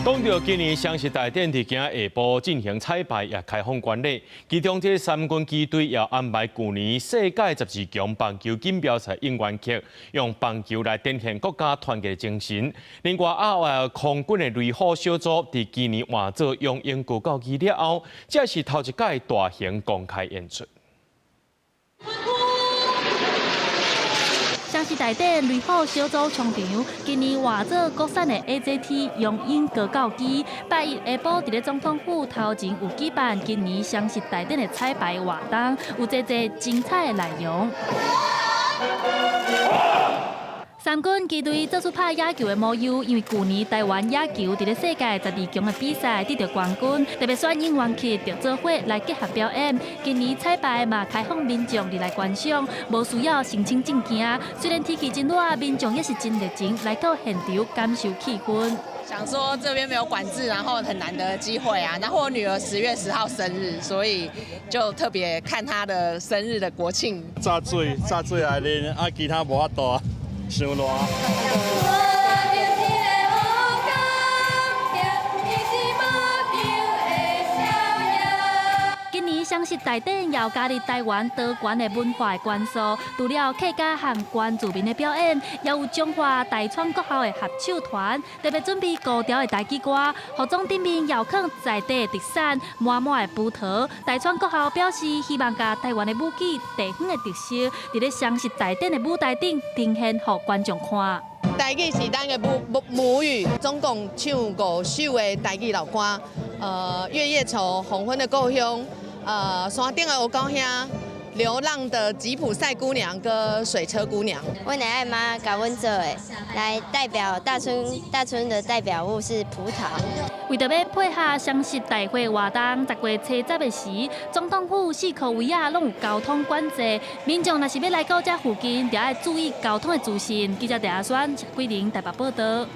講到今年雙十大典佇今下晡進行彩排也開放觀禮，其中這三軍機隊也安排舊年世界12強棒球錦標賽應援曲，用棒球來展現國家團結精神。另外，亞外空軍的雷虎小組佇今年換做雄鷹高教機了後，這是頭一屆大型公開演出。雙十大典雷虎小組衝場，今年換做國產的 AJT 雄鷹高教機。拜一下晡佇咧總統府頭前有舉辦今年雙十大典的彩排活動，有濟濟精彩的內容。三軍機隊做出拍野球的模樣，因為舊年台灣野球佇咧世界十二強的比賽得著冠軍，特別選應援曲著做伙來結合表演。今年彩排嘛開放民眾入來觀賞，無需要申請證件。雖然天氣真熱，民眾也是真熱情來到現場感受氣氛。想說這邊沒有管制，然後很難得的機會啊。然後我女兒10月10號生日，所以就特別看她的生日的國慶。炸水炸水來啉，啊，其他無法度啊。傷熱。今年雙十大典又加入台灣多元的文化元素，除了客家和原住民的表演，也有彰化大川國校的合唱團，特別準備高調的台語歌，服裝頂面又囥在地特產滿滿的葡萄。大川國校表示，希望共台灣的舞技、地方的特色，佇咧雙十大典的舞台頂呈現予觀眾看。台語是咱的母母母語，總共唱五首的台語老歌，月夜愁、黃昏的故鄉。山頂的烏狗兄，流浪的吉普賽姑娘跟水車姑娘。阮的阿媽共阮做的，來代表大村，大村的代表物是葡萄。為著欲配合雙十大會活動，10月初十的時，總統府四箍圍仔攏有交通管制，民眾若是欲來到這附近，著愛注意交通的資訊。記者鄭阿選、桂林台北報道。